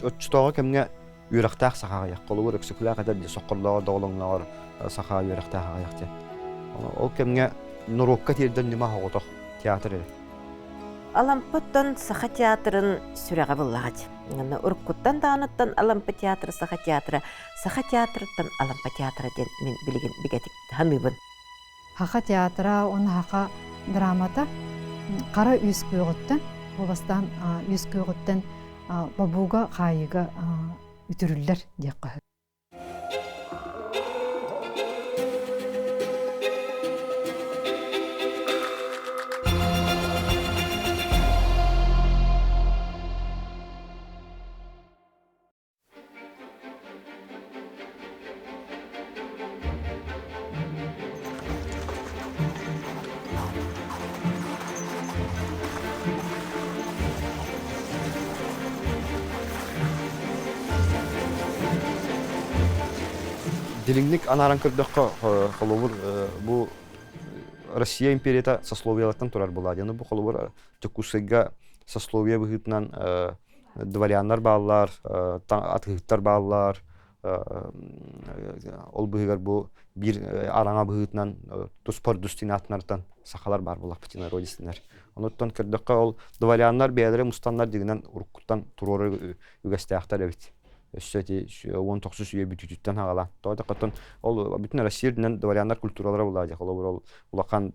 Оччотооҕу кэмҥэ үөрэхтээх саха аҕыйах. Холобур, Өксөкүлээх этэр дии, соххорлооҕор доҕолоҥнооҕор саха үөрэхтээх аҕыйах диэн. Ол кэмҥэ норуокка тиэрдэр ньыма оҕотох театр эрэ. Алампаттан Саха театрын сүрэҕэ буллаҕа дии. Уруккуттан даҕаныттан Алампа театра Саха театра, Саха театрыттан Алампа театра диэн мин билигин бигэтик саныыбын. Саха театра уонна саха драмата хара үс күөҕүттэн, бу бастаан үс күөҕүттэн бобууга, хаайыыга үтүрүллэр диэххэ сөп. Дириҥник анааран көрдөххө, холобур, бу Россия империята сословиялартан турар буолаа диэн. Бу холобур Дьокуускайга сословие быһыытынан дворяннар бааллар, атыыһыттар бааллар, ол быһыгар бу биир араҥа быһыытынан туспа ордустин аатынартан сахалар баар буоллахпытына родистиннэр. Онуттан көрдөххө ол дворяннар бэйэлэрэ мустаннар дигинэн уруккуттан туруорар үгэстээхтэр эбит. Өссө ити 19 үйэ бүтүүтүттэн хаҕалаан. Тоҕо диэххэ ол бүтүн Россия үрдүнэн дворяннар культуралара буолаа дии. Холобур ол улахан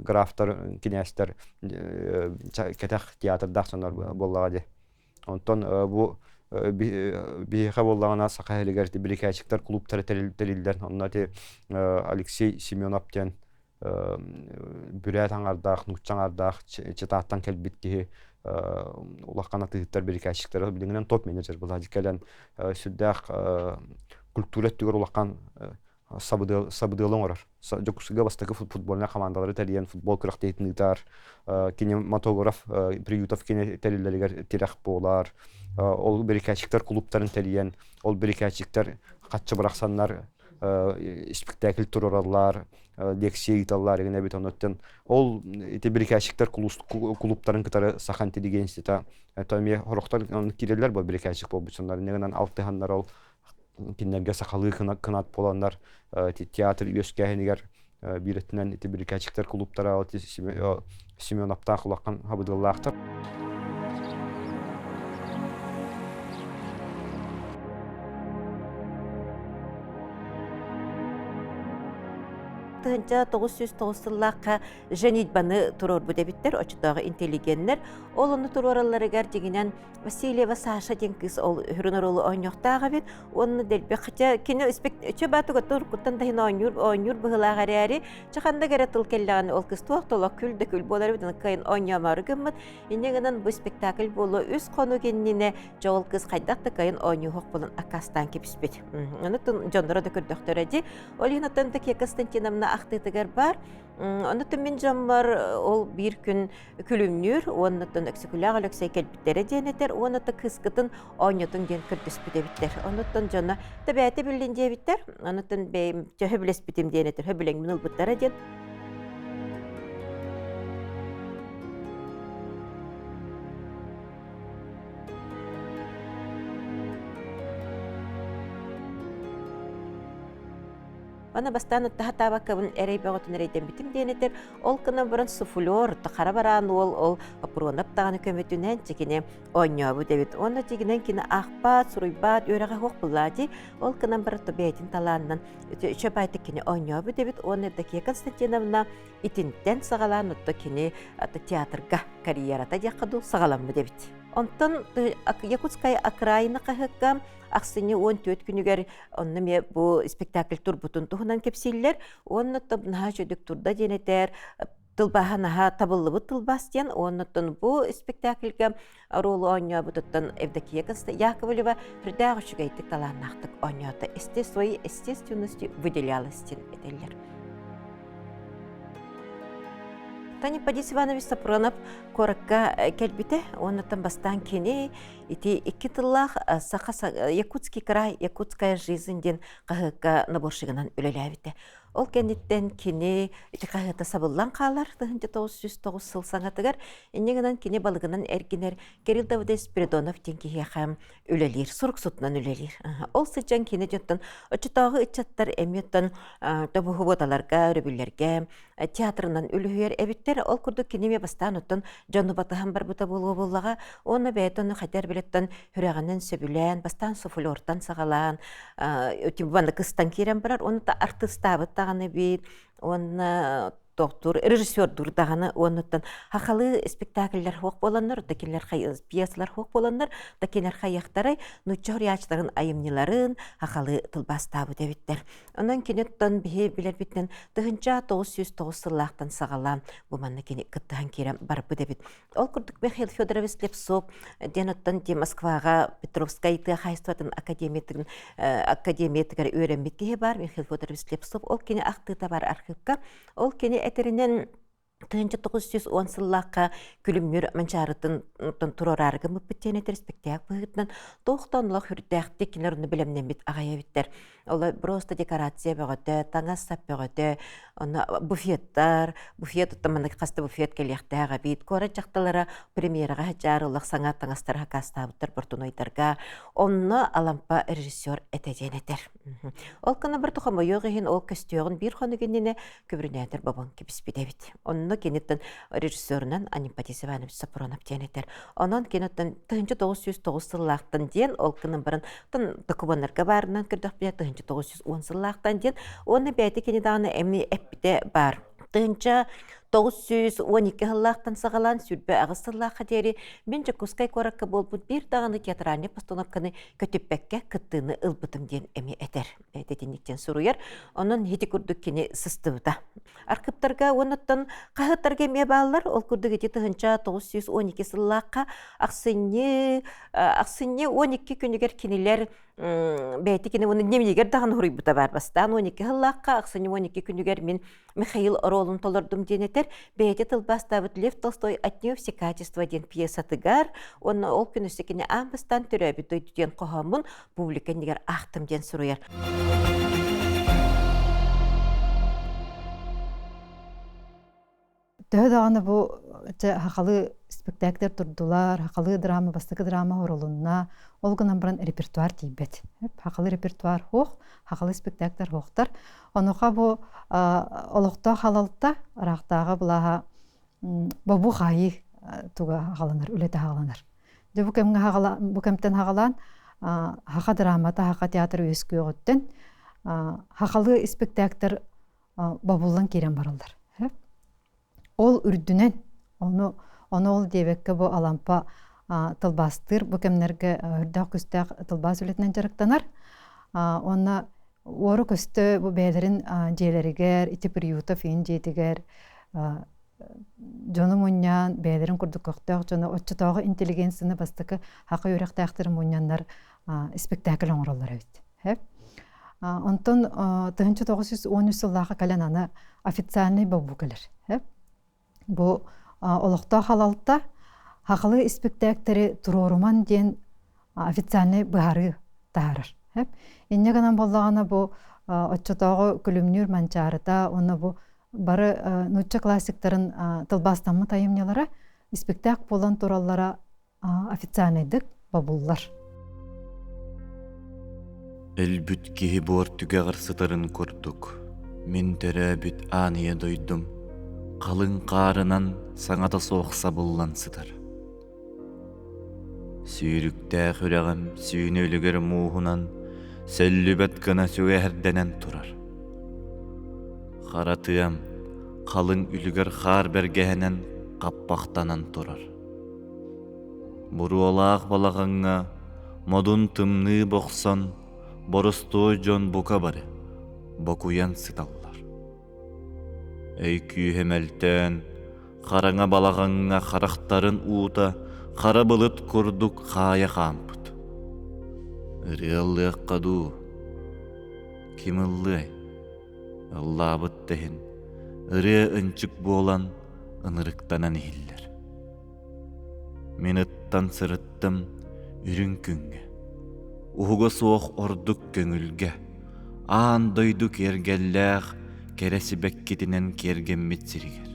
графтар, кинээстэр кэтэх театрдаах дьоннор буоллаҕа дии. Онтон бу биһиэхэ буоллаҕына Саха иһилигэр ити бирикээчиктэр клубтара тэриллэр. Онно ити Алексей Семенов диэн бүрээт аҥардаах, нуучча аҥардаах читааттан кэлбит киһи улахан атыыһыттар бирикээчиктэрэ билиҥҥинэн топ-менеджер была кэлэн сүрдээх культура өттүгэр улахан сабыдыалы оҥорор. Дьокуускайга бастакы футбольнай хамаандалары тэрийэн футбол күрэхтэһиитин ыытар, кинематограф приютов кини тэриллэригэр тирэх буолар, ол бирикээчиктэр клубтарын тэрийэн, ол бирикээчиктэр хаччы бырахсаннар испиктээкил туруораллар, лекция ыыталлар игин эбит онуттан ол ити бирикээчиктэр клубтарын кытары саха интеллигенцията это эмиэ сорохтор киирэллэр бу бирикээчик буолбут дьоннор алтыһаннар ол кинилэргэ сахалыы кынат буоланнар театр үөскээһинигэр биир өттүнэн ити бирикээчиктэр клубтара Семеновтаах улахан хабыдыаллаахтар. Тыһынча 909 сыллаахха Женитьбаны туруорбут эбиттэр оччотооҕу интеллигеннэр. Ол ону туруоралларыгар дьиҥинэн Васильева Саша диэн кыыс ол үрүн оруолу оонньуохтаах эбит уонна дэлби хотя кини чө баатыга туркуттан да иһин оонньуур оонньуур быһыылаах эрээри чэ ханнык эрэ тыл кэллэҕинэ ол кыыс туох толох күл да күл буолар эбит кыайан оонньоомоору гыммыт инньэ гынан бу спектакль буолуо үс хонук иннинэ дьэ ол кыыс хайдах да кыайан оонньууһуох буолан аккаастаан кэбиспит ону дьонноро да көрдөхтөрө дии ол иһин оттон Такия Константиновна ахтыытыгар баар Ону мин дьоммор ол биир күн күлүмнүүр уонна Өксөкүлээх Өлөксөй кэлбиттэрэ диэн этэр уонна кыыскытын оонньотун диэн көрдөспүт эбиттэр. Онуттан дьоно тэбээтэ биллин диэбиттэр. Онуттан бэйэм төһө билэспитим диэн этэр, сөбүлэҥмин ылбыттара диэн. Аны бастаан ыттаһа таабаккабын эрэй бөҕөтүн эрэйдэммитим диэн этэр. Ол гынан баран суфлер, хара бараан уол ол Оппуруонап даҕаны көмөтүнэн чикини оонньообут эбит. Уонна чигинэн кини аахпаат, суруйбаат, үөрэҕэ суох буллаати. Ол гынан баран бэйэтин талаанынан үчүгэй кини оонньообут эбит. Уонна Евдокия Константиновна итинтэн саҕалаан отто кини театрга карьерата диэххэ дуу саҕаламмыт эбит. Онтон Якутская окраина хаһыакка ахсынньы 14 күнүгэр онно эмиэ бу спектакль турбутун туһунан кэпсииллэр уонна наһаа үчүгдүк турда диэн этэр тылбааһа наһаа табыллыбыт тылбаас диэн уоннаттан бу спектакльга оруолу оонньообутуттан Евдокия Яковлева сүрдээх үчүгэйдик талааннаахтык оонньоото своей естественностью выделялась диэн этэллэр. Таня Падис Иванович Сапронов куоракка кэлбитэ уоннаттан бастаан кини Ити икки тыллаах Саха Якутский край, Якутская жизнь диэн хаһыакка наборщигынан үлэлээбитэ. Ол кэнниттэн кини ити хаһыата сабыллан хаалар 1909 сыл саҥатыгар. Инньэ гынан кини балыгынан эргинэр Кирилл Давыдович Спиридонов диэн киһиэхэ үлэлиир, суруксутунан үлэлиир. Ол сылдьан кини дьонтон оччотооҕу ыччаттар эмиэ оттон тобуһубуоталарга, өрөбүллэргэ театрынан үлүһүйэр эбиттэр. Ол курдук кини эмиэ бастаан оттон дьону батыһан барбыта буолуо буоллаҕа. Уонна бэйэтэ ону хайдах билэттэн сүрэҕинэн сөбүлээн, бастаан суфлертан саҕалаан, манна кыстан киирэн барар. Уонна артыыстаабыт даҕаны эбит. Уонна тохтуур режиссердуур даҕаны уоннуттан хахалыы спектакльлэр хуох буоланнар да кинилэр пьесалар хуох буоланнар да кинилэр хайыахтарай нуучча суруйааччыларын айымньыларын хахалыы тылбаастаабыт эбиттэр. Онон киниттэн биһи билэрбитинэн 1909 сыллаахтан саҕалаан бу манна кини кыттыһан киирэн барбыт эбит. Ол курдук Михаил Федорович Слепцов диэн оттон ди Москваҕа Петровскай тыа хаһайыстыбатын академиятын академиятыгар үөрэммит киһи бар Михаил Федорович Слепцов. Ол кини ахтыыта бар архивка. Ол кини этэринэн 1910 сыллаахха Күлүмнүүр Манчаарытын туруораары гыммыппыт диэн этэр спектакль быһыытынан туохтан олох үрдээхтик кинилэр ону бэлэмнэммит аҕай эбиттэр. Оло просто декорация бөҕөтө, таҥас-сап бөҕөтө, онно буфеттар, буфет оттон маннык хаста буфет кэлиэхтээх эбит. Куорат дьахталара премьераҕа сылдьаар олох саҥа таҥастары хакаастаабыттар бортунойдарга. Онно Алампа режиссер этэ диэн этэр. Ол гына барыта хомойуох иһин ол көстүөҕүн биир хонук иннинэ күбүрүнээтэр бобон кэбиспит эбит. Онно киниттэн режиссерунан Анемподист Иванович Сапронов диэн этэр. Онон киниттэн 1909 сыллаахтан диэн ол гынан баран докумуоннарга баарынан көрдөхпүнэ 1910 сыллаахтан диэн уонна бэйэтэ кини даҕаны эмиэ эппитэ баар. 1912 сыллаахтан саҕалаан 28 сыллаахха диэри мин Дьокуускай куоракка буолбут биир даҕаны театральнай постановканы көтүппэккэ кыттыыны ылбытым диэн эмиэ этэр. Итинниктэн суруйар. Онон ити курдук кини сыстыбыта. Архыптарга уоннаттан хаһыаттарга эмиэ бааллар. Ол курдук ити 1912 сыллаахха ахсынньы ахсынньы 12 күнүгэр кинилэр бэйти кини уонна дневнигэр даҕаны суруйбута бар. Бастаан 12 сыллаахха ахсынньы 12 күнүгэр мин Михаил оруолун толордум диэн этэр. Бэйэтэ тылбаастаабыт Лев Толстой «От нее все качества» диэн пьесатыгар уонна ол күн өссө кини аан бастаан төрөөбүт дойду диэн хоһооммун публика иннигэр аахтым диэн суруйар. Төһө даҕаны бу чэ хахалы спектакльтэр турдулар, хахалы драма, бастакы драма оролунна, ол гынан баран репертуар тиийбэт. Хахалы репертуар хуох, хахалы спектакльтэр хуохтар. Онуоха бу олохтоох халалта ыраахтааҕы былааһа бобуу хаайыы туга хааланар, үлэтэ хааланар. Дьэ бу кэмҥэ бу кэмтэн хаҕалаан хаха драмата, хаха театр үөскүөҕүттэн хахалыы испэктээктэр бобуллан киирэн бараллар. Ол үрдүнэн ону ону ол диэбэккэ бу Алампа тылбаастыыр бу кэмнэргэ үрдээх күстээх тылбаас үлэтинэн дьарыктанар. Уонна уору көстө бу бэйэлэрин дьиэлэригэр, ити Приютов иин дьиэтигэр дьону мунньаан, бэйэлэрин курдук көхтөөх дьону, оччотооҕу интеллигенцияны бастакы хака үөрэхтээхтэрин мунньаннар спектакль оҥороллор эбит. Онтон 1913 сыллааха кэлэн аны официальный бобуу кэлэр. Бу олохтоох халалта хахалы испиктээктэри туруоруман диэн официальный быһаарыы таһаарар. Инньэ гынан буоллаҕына бу оччотооҕу күлүмнүүр манчаарыта уонна бу бары нуучча классиктарын тылбаастаммыт айымньылара испиктээк буолан тураллара официальныйдык бобуллар. Өлбүт киһи буор түгэҕэр сытарын курдук, мин төрөөбүт аан ийэ дойдум халыҥ хаарынан саҥата суох сабыллан сытар. Сүүрүктээх үрэҕим сүүнэ үлүгэр мууһунан сөллүбэт гына сүгэһэрдэнэн турар. Хара тыам халыҥ үлүгэр хаар бэргэһэнэн хаппахтанан турар. Буруолаах балаҕаҥҥа модун тымныы бохсон, боростуой дьон бука бары бокуйан сыталлар. Өй күүһэ мөлтөөн, хараҥа балаҕаҥҥа харахтарын уута хара былыт курдук хаайа хаампыт. Ырыа ыллыахха дуу? Ким ыллыай? Ыллаабыт да иһин, ырыа ынчык буолан ынырыктанан иһиллэр. Мин ыттан сырыттым үрүҥ күҥҥэ, уһуга суох ордук көҥүлгэ, аан дойду киэргэллээх, кэрэ сибэккитинэн киэргэммит сиригэр.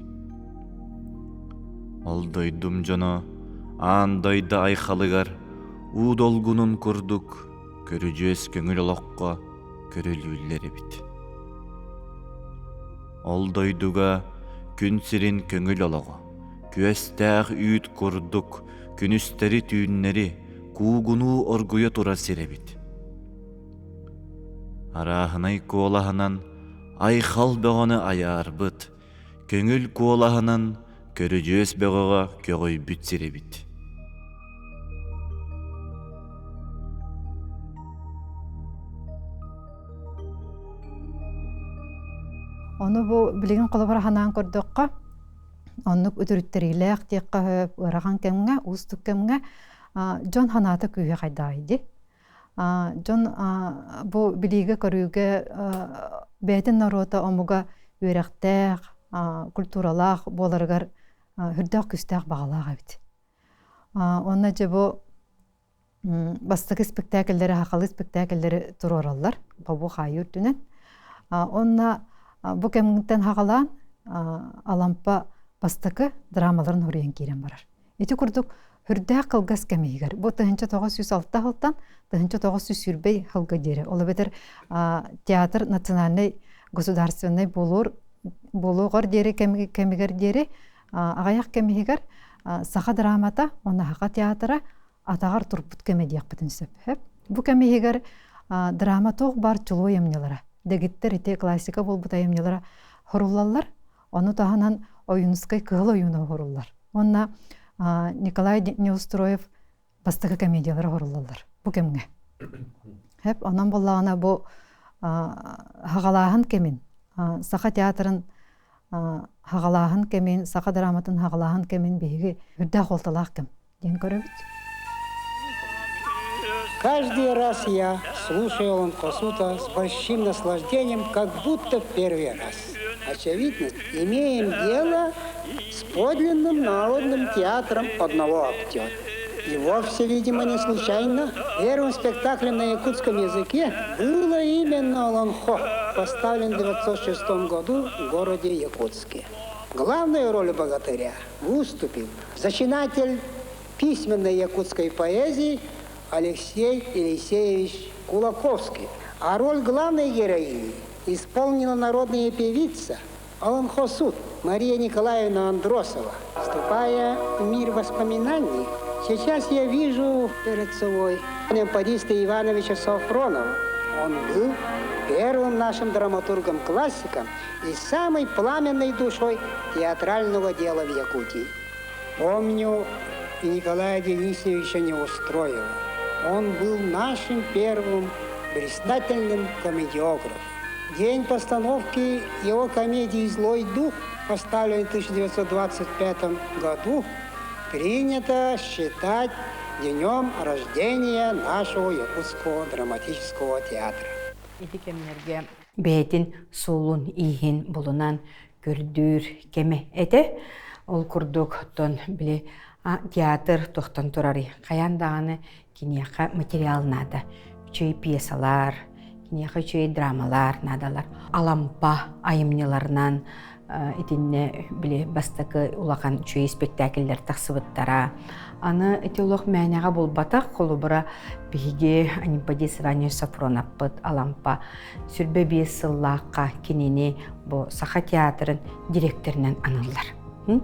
Ол дойдум дьоно аан дойду айхалыгар уу долгунун курдук көрүдьүөс көҥүл олоххо көрүлүүллэр эбит. Ол дойдуга күн сирин көҥүл олоҕо, күөстээх үүт курдук күнүстэри-түүннэри куугунуу оргуйа турар сир эбит. Арааһынай куолаһынан айхал бөҕөнү айаарбыт, көҥүл куолаһынан көрүдьүөс бөҕөҕө көҕүйбүт сир эбит. Ону бу билигин холобура санаан көрдөххө, оннук үтүрүттэриилээх диэххэ сөп, ыарахан кэмҥэ, уустук кэмҥэ дьон санаата күүһэ хайдаҕай дии. Дьон бу билиигэ-көрүүгэ бэйэтин норуота омуга үөрэхтээх, культуралаах буоларыгар үрдээх күүстээх баҕалаах эбит. Онно дьэ бу бастакы спектакльлэри, сахалыы спектакльлэри туруораллар бобуу хаайыы үрдүнэн. Онно бу кэмтэн саҕалаан Алампа бастакы драмаларын суруйан киирэн барар. Ити курдук үрдээх кылгас кэм иһигэр бу 1906 сылтан 1920 сылга диэри ол эбэтэр театр национальнай государственнай буолуор буолуоҕар диэри кэмигэр диэри аҕыйах кэм иһигэр саха драмата уонна саха театра атаҕар турбут кэмэ диэхпитин сөп. Бу кэм иһигэр драма туох баар чулуу айымньылара, дэгиттэр ити классика буолбут айымньылара хоруллаллар. Ону таһынан Ойуунускай Кыһыл ойууна оһоруллар. Уонна Николай Неустроев бастакы комедиялара оһоруллаллар бу кэмҥэ. Хэп, онон буоллаҕына бу хаҕалааһын кэмин, саха театрын хаҕалааһын кэмин, саха драматын хаҕалааһын кэмин биһиги үрдээх уолталаах кэм диэн көрөбүт. Каждый раз я слушаю Ланкосута с большим наслаждением, как будто в первый раз. Очевидно, имеем дело с подлинным народным театром одного актера. И вовсе, видимо, не случайно, первым спектаклем на якутском языке было именно «Олонхо», поставлен в 1906 году в городе Якутске. Главную роль богатыря выступил зачинатель письменной якутской поэзии Алексей Елисеевич Кулаковский. А роль главной героини исполнила народная певица Олонхосут Мария Николаевна Андросова. Вступая в мир воспоминаний, сейчас я вижу перед собой Леопольда Ивановича Софронова. Он был первым нашим драматургом-классиком и самой пламенной душой театрального дела в Якутии. Помню и Николая Денисовича Неустроева. Он был нашим первым блистательным комедиографом. День постановки его комедии «Злой дух», поставленной в 1925 году, принято считать днем рождения нашего Якутского драматического театра. Ити кэмнэргэ бэйэтин суолун-ииһин булунан көрдүүр кэмэ этэ. Ол курдук оттон били театр тохтон турарый. Хайаан даҕаны киниэхэ материал наада. Үчүгэй пьесалар, киниэхэ үчүгэй драмалар наадалар. Алампа айымньыларынан итиннэ били бастакы улахан үчүгэй спектакльлэр тахсыбыттара. Аны ити олох мээнэҕэ буолбатах, холобура биһиги Анемподист Иванович Сафроновпыт Алампа 25 сыллаахха кинини бу Саха театрын директорынан аналлар.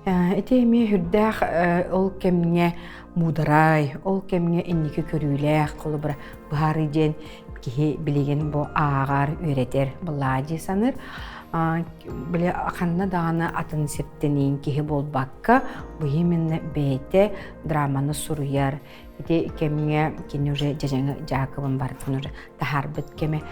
Ити эмиэ үрдээх ол кэмҥэ муударай, ол кэмҥэ инники көрүүлээх, холобура быһаарыы диэн киһи билигин бу ааҕар, үөрэтэр былаа дии саныыр. Били ханна даҕаны атын сиртэн киһи буолбакка, бу именно бэйэтэ драманы суруйар. Ити кэмҥэ кини уже Дьадьаҥы Дьаакыбын барытын уже таһаарбыт кэмэ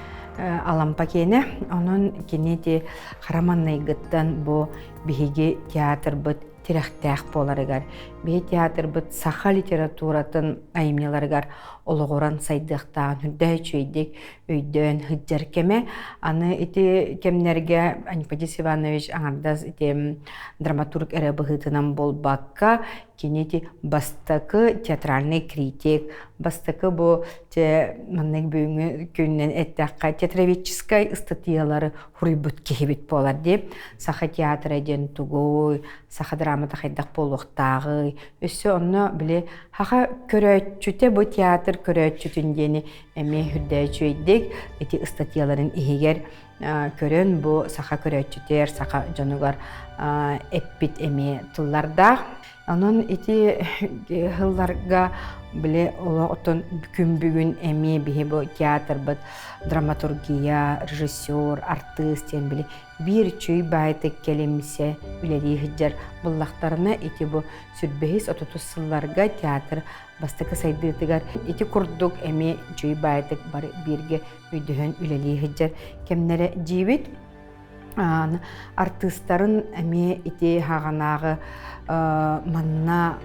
Алампа киэнэ. Онон кини ити хара маннайгыттан бу биһиги театрбыт тирэхтээх буоларыгар, биһи театрбыт саха литературатын айымньыларыгар олоҕуран сайдыахтааҕын үрдэ үчүгэйдик өйдөөн сылдьар кэмэ. Аны ити кэмнэргэ Аниподис Иванович аҥардас ити драматург эрэ быһыытынан буолбакка, кини ити бастакы театральный критик, бастакы бу те маннык бүгүҥҥү күнүнэн эттэххэ театроведческай ыстатыйалары суруйбут киһибит буолар дии. Саха театра диэн тугуй, саха драмата хайдах буолуохтааҕый, өссө онно били саха көрөөччүтэ бу театр көрөөччүтүн диэни эмиэ үрдээчүөйдик ити ыстатыйаларын иһигэр көрөн бу саха көрөөччүтүгэр, саха дьонугар эппит эмиэ тыллардаах. Онон ити сылларга били олоҕтон күн бүгүн эмиэ биһи бу театрбыт драматургия, режиссер, артыыс диэн били биир үчүгэй баайтык кэлимсэ үлэлии сылдьар буллахтарына ити бу сүрбэһис отутус сылларга театр бастакы сайдыытыгар ити курдук эмиэ үчүгэй баайтык бары бииргэ өйдөһөн үлэлии сылдьар кэмнэрэ диибит. Артыыстарын эмиэ ити хаҕанааҕы манна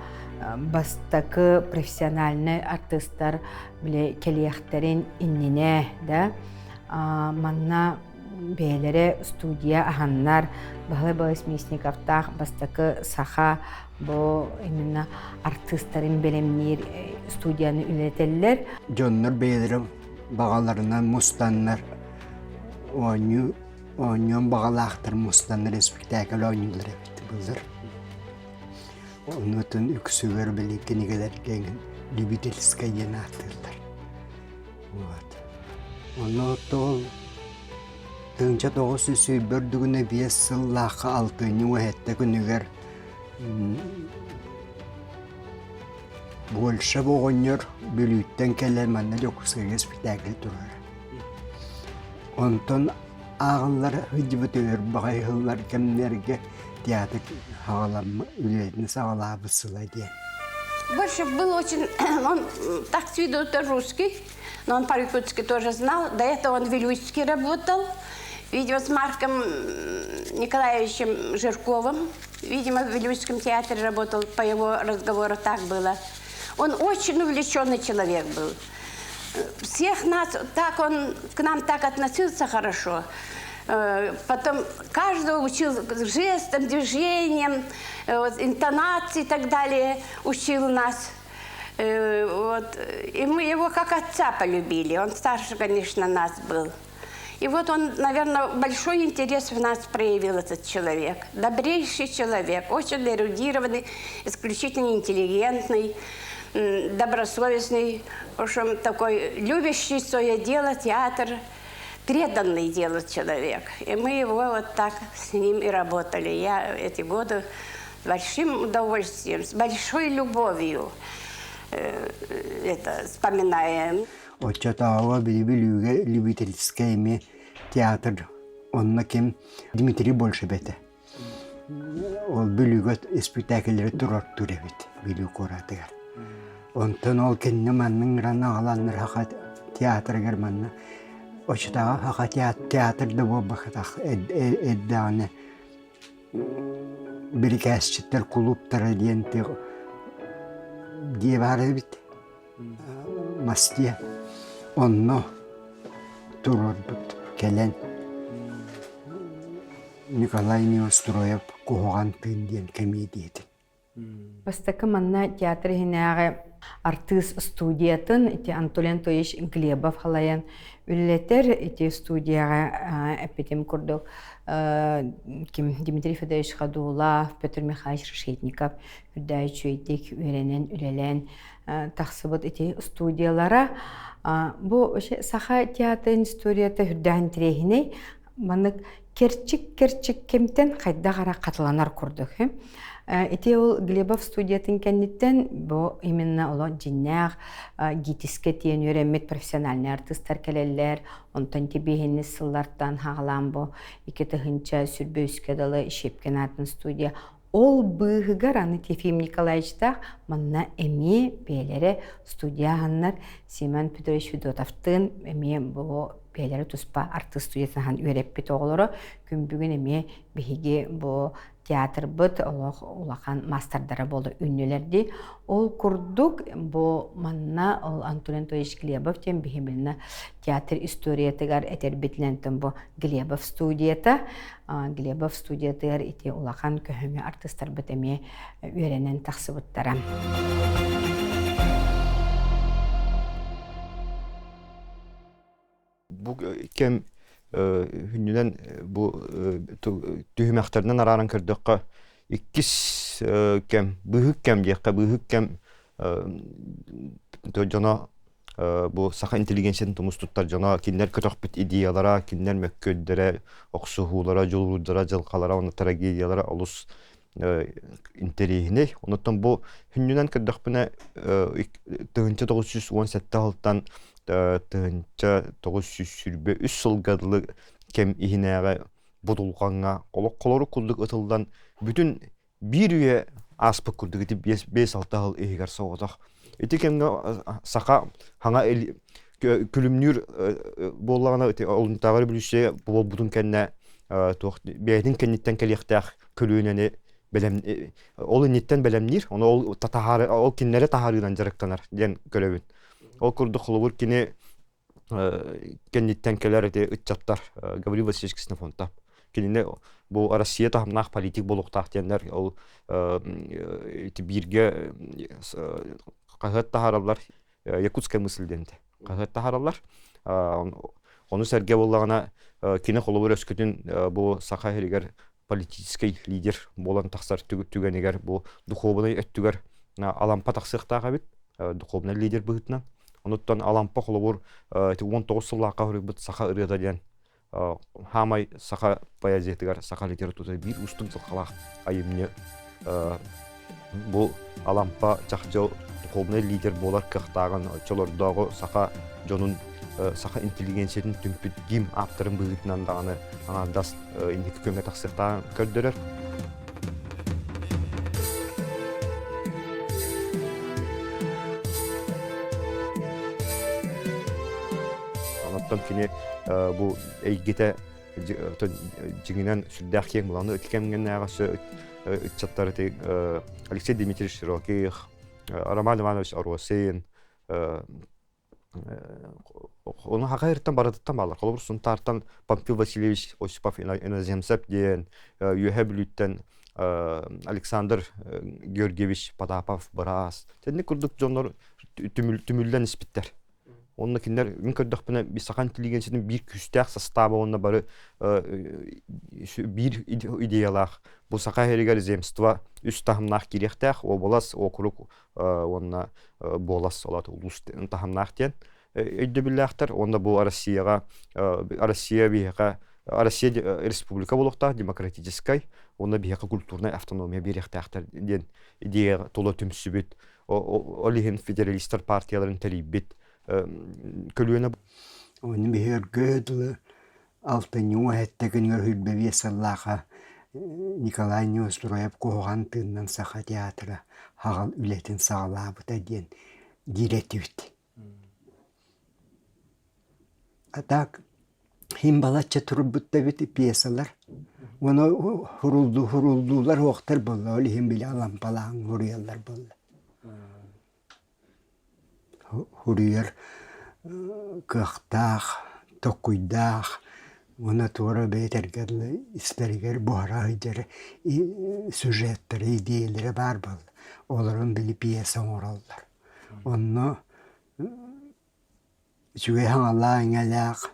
бастакы профессиональнай артыыстар били кэлиэхтэрин иннинэ да манна бэйэлэрэ студия аһаннар Баһылай Борис Местниковтаах бастакы саха бу именно артыыстарын бэлэмниир студияны үлэлэтэллэр. Дьоннор бэйэлэрэ баҕаларынан мустаннар оонньуу оонньуон баҕалаахтар мустаннар испиктээкил оонньуулар эбит былыр. Оннутун үксүгэр били кинигэлэргэ любительскай диэн ааттыыллар. Вот. Ону ол 1901 үрдүгүнэ биэс сыллаахха алтынньы уһэтте күнүгэр Большев оҕонньор Бүлүүттэн кэлэн манна Дьокуускайга испитээкил турара. Онтон ааҕыллар сылдьыбыт өр баҕайы сыллар кэмнэргэ театр саҕаламмыт үлэтин саҕалаабыт сыла диэн. Большев был очень, он так с виду это русский, но он по-якутски тоже знал. До этого он в Вилюйске работал, видимо, с Марком Николаевичем Жирковым. Видимо, в Вилюйском театре работал, по его разговору так было. Он очень увлеченный человек был. Всех нас, так он к нам так относился хорошо. Потом каждого учил жестом, движением, вот, интонацией и так далее учил нас. Вот. И мы его как отца полюбили. Он старше, конечно, нас был. И вот он, наверное, большой интерес в нас проявил этот человек. Добрейший человек, очень эрудированный, исключительно интеллигентный, добросовестный, в общем, такой любящий свое дело, театр, преданный делу человек. И мы его вот так с ним и работали. Я эти годы с большим удовольствием, с большой любовью это вспоминаем. Оччотооҕу били Бүлүүгэ любительскай эмиэ театр онно ким Дмитрий Большев этэ. Ол Бүлүүгэ испитээкиллэри туруортуур эбит Бүлүү куоратыгар. Онтон ол кэннэ манна ыҥыран аҕаланнар Саха театрыгар манна оччотооҕу Саха театр да буолбатах эрдэҕинэ бирикээсчиттэр кулууптара диэн дьиэ баар эбит мас дьиэ онно туруорбут кэлэн Николай Неустроев «Куһаҕан тыын» диэн кэмиэдийэтин Бастакы манна театр иһинээҕи артыыс студиятын ити Анатолий Анатольевич Глебов халайан үлэлэтэр. Ити студияҕа эппитим курдук ким Дмитрий Федорович Ходулов, Петр Михайлович Решетников үрдээ үчүгэйдик үөрэнэн үлэлээн тахсыбыт ити студиялара. Бу саха театрын историята үрдээн интэриэһинэй. Маннык кэрчик-кэрчик кэмтэн хайдах эрэ хатыланар курдук. Ити ол Глебов студиятын кэнниттэн бу именно олох дьиннээх ГИТИСкэ тиэн үөрэммит профессиональный артыыстар кэлэллэр. Онтон тибиһинни сыллартан хаҕалаан бу 2000 сүрбэ үскэ дылы Щепкин аатын студия Ол быыһыгар аны Тефим Николаевичтаах манна эмиэ бэйэлэрэ студия аһаннар Семен Петрович Федотовтыын эмиэ бу бэйэлэрэ туспа артыыс студиятын аһан үөрэппит оҕолоро күн бүгүн эмиэ биһиги бу театрбыт олох улахан маастардара буола үүннүлэр дии. Ол курдук бу манна ол Антон Анатольевич Глебов диэн биһи театр историятыгар этэрбитинэн бу Глебов студията Глебов студиятыгар ити улахан көһөҥө артыыстарбыт эмиэ үөрэнэн тахсыбыттара. Бу кэм хүннүнэн бу түһүмэхтэринэн арааран көрдөххө иккис кэм быыһык кэм диэххэ быыһык кэм дьоно бу саха интеллигенциятын тумус туттар дьоно кинилэр көтөхпүт идеялара кинилэр мөккүөрдэрэ охсуһуулара дьулуурдара дьылҕалара уонна трагедиялара олус интэриэһинэй. Онуттан бу хүннүнэн көрдөхпүнэ 1917 сылтан 1923 сылга дылы кэм иһинээҕи будулҕаҥҥа олоххолору курдук ытыллан бүтүн биир үйэ ааспыт курдук ити 5-6 сыл иһигэр соҕотох. Ити кэмҥэ саха хаҥа күлүмнүүр буоллаҕына ити олунтааҕы революция буолбутун кэннэ туох бэйэтин кэнниттэн кэлиэхтээх көлүөнэни бэлэм ол инниттэн бэлэмниир ону ол таһаары ол кинилэри таһаарыынан дьарыктанар диэн көрөбүн. Ол курдук холобур кини кэнниттэн кэлэр ити ыччаттар Гаврил Васильевич Ксенофонтов кинини бу Россия таһымнаах политик буолуохтаах диэннэр ол ити бииргэ хаһыат таһаараллар Якутская мысль диэн хаһыат таһаараллар. Ону сэргэ буоллаҕына кини холобур өскөтүн бу Саха сиригэр политическай лидер буолан тахсар түгэнигэр бу духуобунай өттүгэр Алампа тахсыахтаах эбит духуобунай лидер быһыытынан. Онуттан Алампа холобур 19 сыллаахха суруйбут саха ырыата диэн хаамай саха поэзиятыгар саха литературата биир уустук дьылҕалаах айымньы бу Алампа чахчы духовнай лидер буолар кыахтааҕын оччолордооҕу саха дьонун саха интеллигенциятын түмпүт гимн ааптарын быһыытынан даҕаны аҥаардас инники күөҥҥэ тахсыахтааҕын көрдөрөр. Онтон кини бу эйгэтэ дьиҥинэн сүрдээх киэҥ буолан ити кэмҥэнээҕи ыччаттар ити Алексей Дмитриевич Широких, Роман Иванович Оросин, Ону хахайыртан барытыттан бааллар. Холобур, Сунтаартан Памфил Васильевич Осипов иноземцев диэн, Үөһэ Бүлүүттэн Александр Георгиевич Потапов быраас. Тэнник курдук дьоннор түмүллэн испиттэр. Онно кинилэр мин көрдөхпүнэ саха интеллигенциятын биир күүстээх састааба уонна бары биир идеялаах. Бу саха иһигэр земство үс таһымнаах киириэхтээх, уобалас, округ уонна буолас ол улуус таһымнаах диэн өйдөбүллээхтэр. Уонна бу Россияҕа Россия биһиэхэ Россия республика буолуохтаах демократическай уонна биһиэхэ культурнай автономия биэриэхтээхтэр диэн идея тула түмсүбүт ол иһин федералистар партияларын тэрийбит көлүөнэ Оны биһиэргэ дылы алтынньы уоһэтте күнүгэр хүрбэ биэс сыллааха Николай Неустроев куһаҕан тыынынан Саха театра хаҕал үлэтин саҕалаабыта диэн диир этибит. А так иһин балачча турбут да эбит пьесалар. Уонна хурулду хурулдуулар уохтар буолла, ол иһин били алампалаан хуруйаллар буолла. Хуруйар кыахтаах, токкуйдаах уонна туора бэйэтэргэ дылы истэригэр буһара сылдьар сюжеттара, идиэйэлэрэ баар буолла. Олорон били пьеса оҥороллор. Онно үчүгэй саҥалаах-иҥэлээх,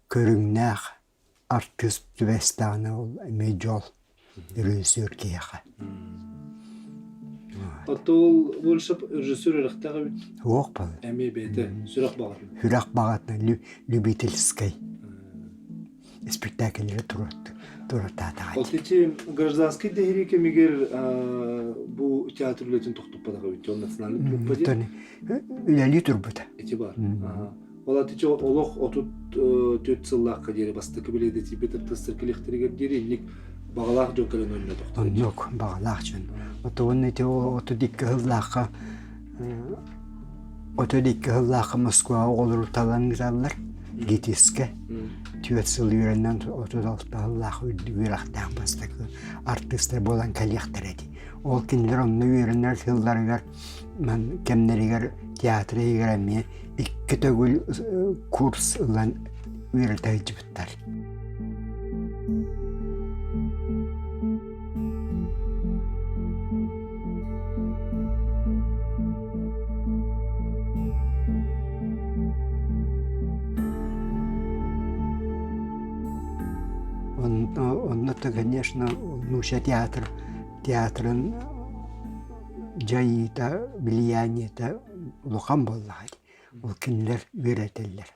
көрүҥнээх артыыс түбэстэҕинэ ол эмиэ дьол режиссер киһиэхэ. Оттон Вольшев режиссер үрэхтээх эбит. Суох буолла. Эмиэ бэйэтэ сүрэх баҕатынан. Сүрэх баҕатынан любительскай. Спектакльлэри туруортаатаҕа. Ол ити гражданский дэһирии кэмигэр бу театр үлэтин тохтоппотох эбит. Ол национальный труппа диэн. Үлэлии турбута. Ити бар. Ол ати олох 34 сыллаахха диэри бастакы билиэдэтийбит артыыстар кэлиэхтэригэр диэри инник баҕалаах дьон кэлэн ойнотохтор. Оннук баҕалаах дьон. Отуон ити 32 сыллаахха 32 сыллаахха Москваҕа оҕолору талан ыыталлар. ГИТИСкэ түөрт сыл үөрэнэн 36 сыллаах үөрэхтээх бастакы артыыстар буолан кэлиэхтэрэ ди. Ол кинилэр онно үөрэнэр сылларыгар ман кэмнэригэр театр иһигэр эмиэ икки төгүл курс ылан үөрэтэ сылдьыбыттар. Онно-то, конечно, нууча театр театрын дьайыыта, влияниета улахан буоллаҕа дии. Ол кинилэр үөрэтэллэр.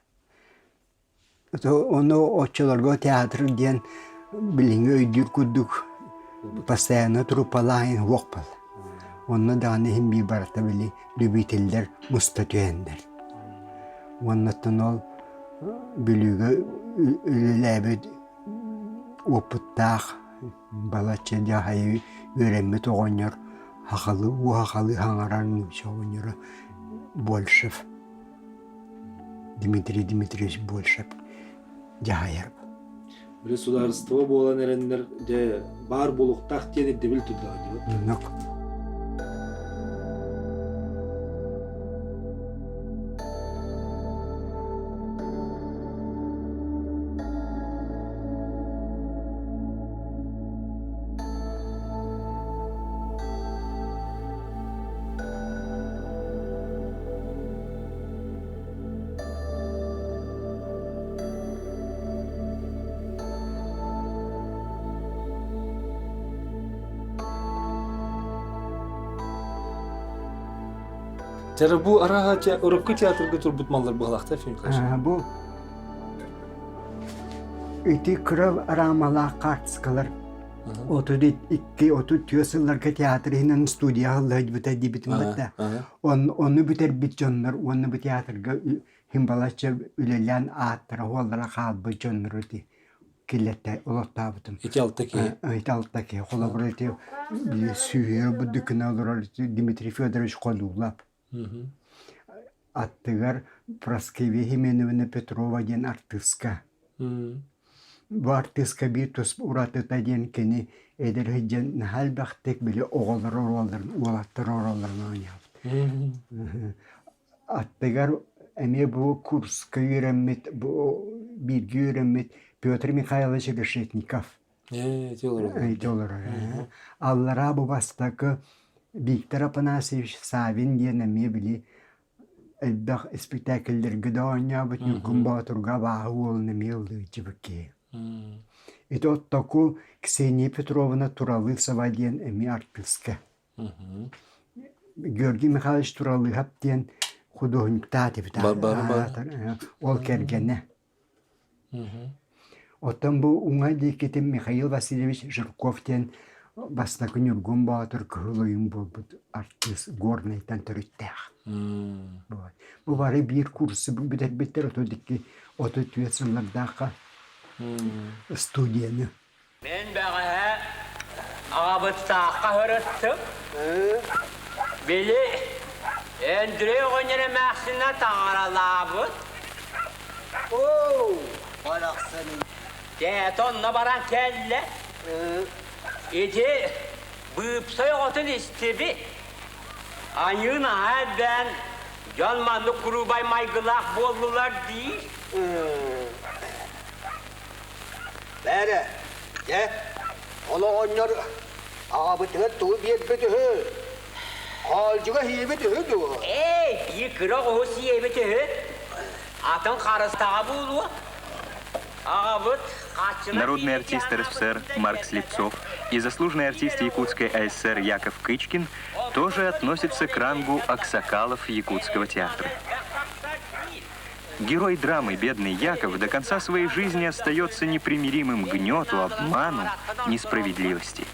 Ону оччолорго театр диэн билиҥҥи өйдүүр курдук постоянно труппалааһын суох буолла. Онно даҕаны иһин биир барыта били любителлэр муста түһэннэр. Уоннаттан ол Бүлүүгэ үлэлээбит уопуттаах балачча дьаһайы үөрэммит оҕонньор сахалыы уу сахалыы саҥарар нуучча оҕонньоро Большев Дмитрий Дмитриевич Большев дьаһайар. Били судаарыстыба буолан эрэннэр дьэ баар буолуохтаах диэн ирдэбил турдаҕа дии. Оннук. Дьэ бу арааһа урукку театрга турбут маллар быһалаахтар фильм Бу ити кыра араамалаах хаартыскалар 32 34 сылларга театр иһинэн студия аһыллыбыта диэбитим да Ону бүтэрбит дьоннор уонна бу театрга иһин балачча үлэлээн ааттара-суоллара хаалбыт дьоннору ити киллэртэ олохтообутум. Ити алта киһи. Ити алта киһи. Холобура ити сүүһүөр бурдуккuna олорор Дмитрий Федорович Ходулов. Аттыгар Прасковья Хименовна Петрова диэн артыыска. Бу артыыска биир тус уратыта диэн кини эдэр сылдьан наһаа элбэхтик били оҕолор оруолларын, уолаттар оруолларын оонньообут. Аттыгар эмиэ бу курска үөрэммит, бу бииргэ үөрэммит Петр Михайлович Решетников. Ити олорор. Аллараа бу бастакы Виктор Афанасьевич Савин диэн эмиэ били элбэх испиктээкиллэргэ да оонньообут Ньургун Боотурга абааһы уолун эмиэ ыллыыччыбыт киһи. Ити оттоку Ксения Петровна Туралысова диэн эмиэ артыыска. Георгий Михайлович Туралыһап диэн худуоһунньуктаах этибит. Ол кэргэнэ. Оттон бу уҥа диэкитин Михаил Васильевич Жирков диэн бастакы Ньургун Боотур кыһыл ойуун буолбут артыыс Горнайтан төрүттээх. Бу бары биир курсу бүтэрбиттэр 32 34 сыллардаахха студияны. Мин бэҕэһээ аҕабыттаахха сырыттым. Били Андрей оҕонньор эмээхсинэ таҥаралаабыт. Оо, барахсаным. Тээтэ онно баран кэллэ. Ити быыпсай оҕотун истибит. Аньыы наһаа элбээн, дьон маннык куруубай майгылаах буоллулар дии. Бээрэ, дьэ, ол оҕонньор аҕабытыгар тугу биэрбит үһү? Хоолдьуга сиэбит үһү дуо? Эй, биир кыра оҕуһу сиэбит үһү. Атын харыстаҕа буолуо. Аҕабыт хаччына Народный артист РСФСР Марк Слепцов и заслуженный артист Якутской АССР Яков Кычкин тоже относятся к рангу аксакалов Якутского театра. Герой драмы «Бедный Яков» до конца своей жизни остается непримиримым гнету, обману, несправедливости.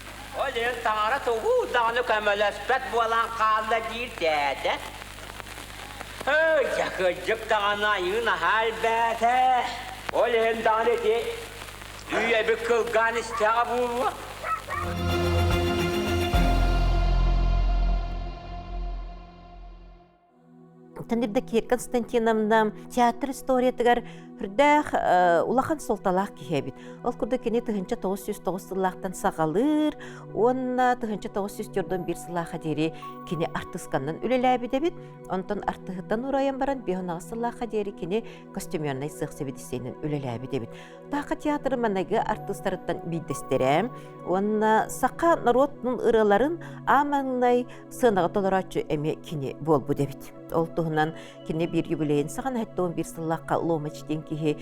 Оттон Евдокия Константиновна театр историятыгар Хүрдээх улахан суолталаах киһи эбит. Ол курдук кини 1909 сыллаахтан саҕалыыр уонна 1941 сыллаахха диэри кини артысканнан үлэлээбит эбит. Онтон артыһыттан урайан баран 58 сыллаахха диэри кини костюмернай сыах сэбиэдиссэйинэн үлэлээбит эбит. Таха театры манныгы артыыстарыттан биирдэстэрэ уонна саха норуотун ырыаларын аамаҥнай сыанаҕа толорооччу эмиэ кини буолбут эбит. Ол туһунан кини биир юбилейын саҕана 71 сыллаахха Ломач диэн киһи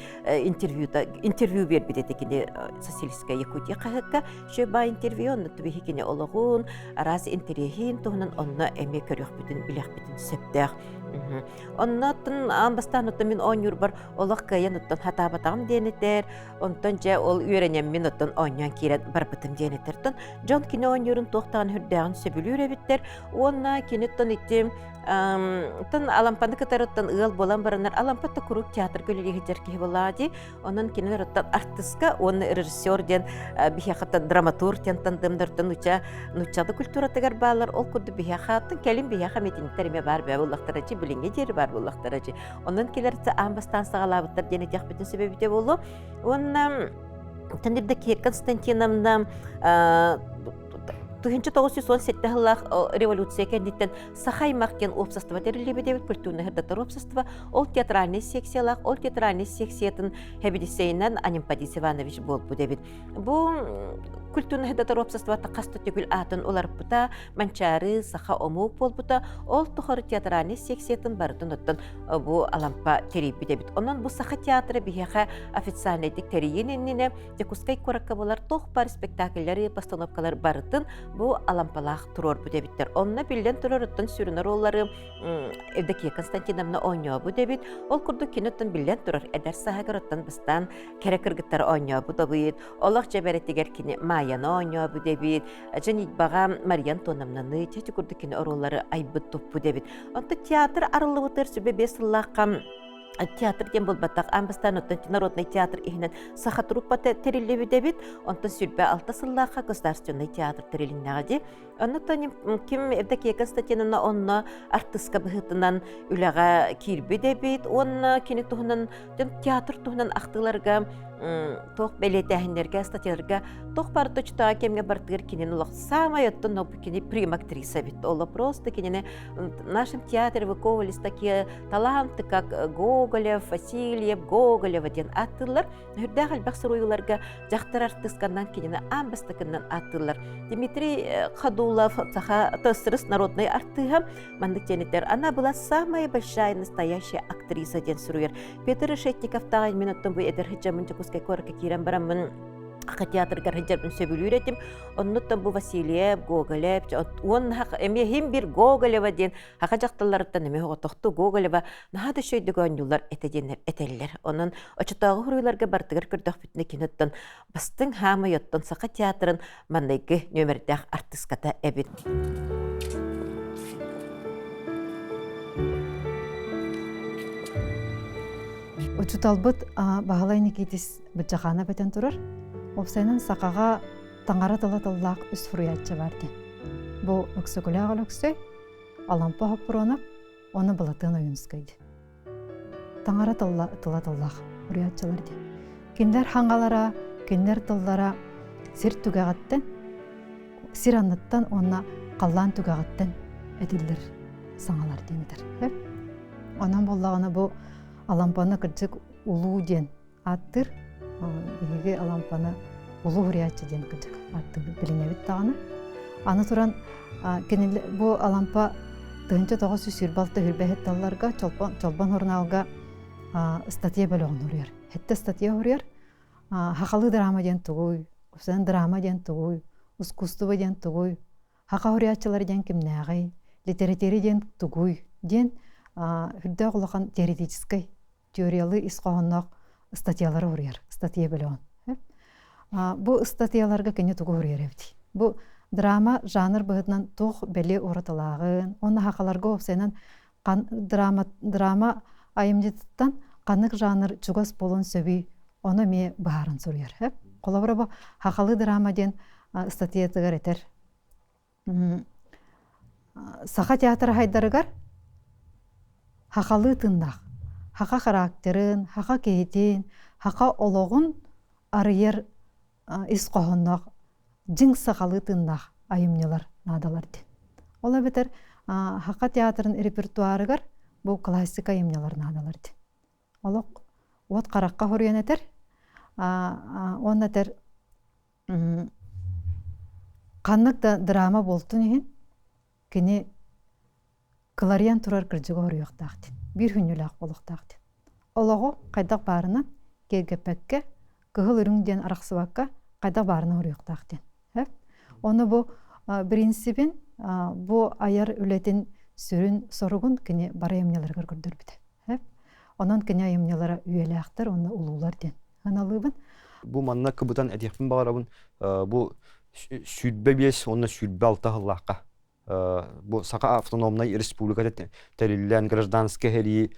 интервьюта интервью биэрбит этэ кини Социалистическая Якутия хаһыакка шөба интервью онно түбэһи кини олоҕун араас интэриэһин туһунан онно эмиэ көрүөхпүтүн билиэхпитин сөптөөх. Онно аан бастаан оттон мин оонньуурбар олох кыайан оттон хатаабатаҕым диэн этэр. Онтон дьэ ол үөрэнэммин оттон оонньоон киирэн барбытым диэн этэр. Оттон дьон кини оонньуурун туохтаан үрдээҕин сөбүлүүр эбиттэр. Уонна киниттэн ити тон Алампаны кытарыттан ыал буолан бараннар Алампа да куруук театрга үлэлии сылдьар киһи буоллаҕа дии. Онон кинилэр оттон артыска уонна режиссер диэн биһиэхэ драматург диэн тандемнартан нуча нуччалы культуратыгар баалар. Ол курдук биһиэхэ кэлин биһиэхэ митингтэр эмиэ баар бээ буоллахтара чи билиҥҥи диэри баар буоллахтара чи. Онон кинилэр аан бастаан саҕалаабыттар диэн этиэхпитин сөбөбүтэ буолуо. Уонна Евдокия Константиновна 1917 сыллаах революция кэнниттэн Саха аймах диэн уопсастыба тэриллибит эбит, культурнай сырдатар уопсастыба. Ол театральнай секциялаах, ол театральнай секциятын хэбидиссэйинэн Анемподист Иванович буолбут эбит. Бу культурнай сырдатар уопсастыбата хас да төгүл аатын уларыппыта, Манчаары, саха омук буолбута. Ол тухары театральнай секциятын барытын оттон бу Алампа тэрийбит эбит. Онон бу Саха театра биһиэхэ официальнайдык тэрийин иннинэ Дьокуускай куоракка буолар туох баар спектакльлары, постановкалар барытын бу Алампалаах туруорбут эбиттэр. Онно биллэн турар оттон сүрүн оруоллары Евдокия Константиновна оонньообут эбит. Ол курдук кини оттон биллэн турар эдэр сааһыгар оттон бастаан кэрэ кыргыттары оонньообут эбит. Олох дьэбэрэтигэр кини Майяны оонньообут эбит. Дьанитбаҕа Мария Антоновнаны чэчи курдук кини оруоллары айбыт туппут эбит. Онтон театр арыллыбытыгар сүбэ биэс сыллаахха театр диэн буолбатах аан бастаан оттон народный театр иһинэн саха труппата тэриллибит эбит онтон 26 сыллаахха государственный театр тэрилиннэҕэ дии оннуттан ким Евдокия Константиновна онно артыска быһыытынан үлэҕэ киирбит эбит уонна кини туһунан театр туһунан ахтыыларга туох бэлиэтээһиннэргэ статьяларга туох баар точтаҕа кэмҥэ бартыгар кинини олох самай оттон кини прим актриса эбит ол просто кинини в нашем театре выковывались такие таланты, как Гоголев, Васильев, Гоголева диэн ааттыыллар. Үрдээх элбэх суруйууларга дьахтар артысканнан кинини аан бастакыннан ааттыыллар. Дмитрий Ходулов саха ТСРС народнай артыыһа маннык диэнитэр «Она была самая большая настоящая актриса» диэн суруйар. Петр Решетников таҕай мин оттон бу эдэр сылдьаммын Дьокуускай куоракка киирэн бараммын Аха театрыгар сылдьарбын сөбүлүүр этим. Оннуттан бу Васильев, Гоголев, уонна эмиэ иһин бир Гоголева диэн Аха дьахталларыттан эмиэ оҕотохту Гоголева наһаа да үчүгэйдик оонньууллар этэ диэннэр этэллэр. Онон оччотооҕу хуруйларга бартыгар көрдөхпүтүнэ киноттон бастыҥ хаамай оттон Саха театрын манныйгы нүөмэрдээх артыската эбит. Учуталбыт Баһылай Никитис Быччахаанап этэн турар. Уопсайынан сахаҕа таҥара тыла тыллаах үс суруйааччы баар диэн. Бу Өксөкүлээх Өлөксөй, Алампа Хоппуруонап уонна Былатыан Ойуунускай диэн. Таҥара тыла тыла тыллаах суруйааччылар диэн. Кинилэр хаҥалара, кинилэр тыллара сир түгэҕиттэн, сир анныттан уонна халлаан түгэҕиттэн этиллэр саҥалар диэн этэр. Онон буоллаҕына бу Алампаны кырдьык улуу диэн ааттыыр. Биһиги Алампаны улуу суруйааччы диэн кырдьык ааттыыбыт билинэбит даҕаны. Аны туран кинилэр бу Алампа 1926 хүрбэһит тылларга Чолбон, Чолбон сурунаалга статья бөлөҕүн суруйар. Хэттэ статья суруйар. Хахалы драма диэн тугуй, усан драма диэн тугуй, искусство диэн тугуй, хаха суруйааччылар диэн кимнээҕий, литература диэн тугуй диэн үрдээх улахан теоретическай теориялыы ис хоһоонноох ыстатыйалары суруйар, ыстатыйа бөлөҕүн. Бу ыстатыйаларга кини тугу суруйар эбитий? Бу драма жанр быһыытынан туох бэлиэ уратылааҕын, уонна хахаларга уопсайынан драма, драма айымньытыттан ханнык жанр чугас буолуон сөбүй, ону эмиэ быһааран суруйар. Холобура бу хахалыы драма диэн ыстатыйатыгар этэр Саха театра хайдарыгар хахалыы тыыннаах. Хаха характерын, хаха киһитин, хаха олоҕун арыйар ис хоһоонноох дьиҥ сахалыы тыыннаах айымньылар наадалар диэн. Ол эбэтэр Хаха театрын репертуарыгар бу классика айымньылар наадалар диэн. Олох уот харахха хоруйан этэр, уонна этэр ханнык да драма буолтун иһин кини кыларыйан турар кырдьыгы хоруйуохтаах диэн, биир хүннүлээх буолуохтаах диэн. Олоҕу хайдах баарынан киэргэппэккэ, кыһыл үрүҥ диэн арахсыбакка хайдах баарынан хоруйуохтаах диэн. Ону бу принципин, бу айар үлэтин сүрүн соругун кини бары айымньыларыгар көрдөрбүтэ. Онон кини айымньылара үйэлээхтэр уонна улуулар диэн аналыыбын. Бу манна кыбытан этиэхпин баҕарабын, бу 25 уонна 26 сыллаахха бу Саха автономнай республиката тэриллэн гражданскай сэрии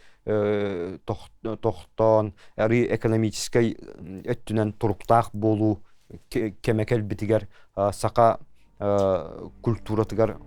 тохтоон арыы экономическай өттүнэн туруктаах буолуу кэмэ кэлбитигэр саха культуратыгар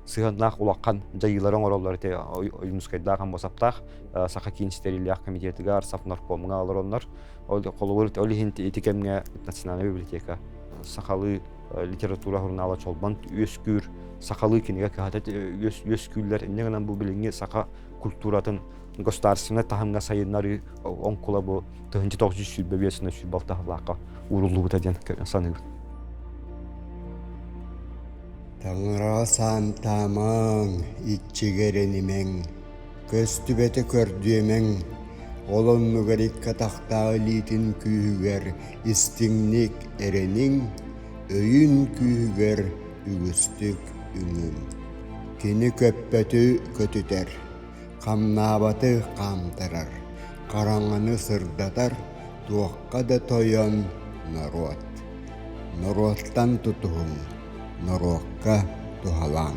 сыһыаннаах улахан дьайыылары оҥороллор ити Ойуунускайдаах Аммосовтаах Саха киин ситэриллээх комитетыгар Совнаркомҥа олороннор холобур ол иһин ити кэмҥэ национальная библиотека сахалыы литература журнала Чолбон үөскүүр сахалыы кинигэ кыһата үөскүүллэр инньэ гынан бу билиҥҥи саха культуратын государственнай таһымҥа сайыннарыы оҥкула бу 1925 сыллаахха ууруллубута диэн саныыбын. Таҥара саантаамаҥ, иччигэ эрэнимэҥ, көстүбэтэ көрдүөмэҥ, ол оннугар икки атахтаах илиитин күүһүгэр истиҥник эрэниҥ, өйүн күүһүгэр үгүстүк үҥүҥ. Кини көппөтү көтүтэр, хамнаабаты хаамтарар, хараҥаны сырдатар, туохха да тойон норуот. Норуоттан тутуһуҥ, норуокка туһалааҥ.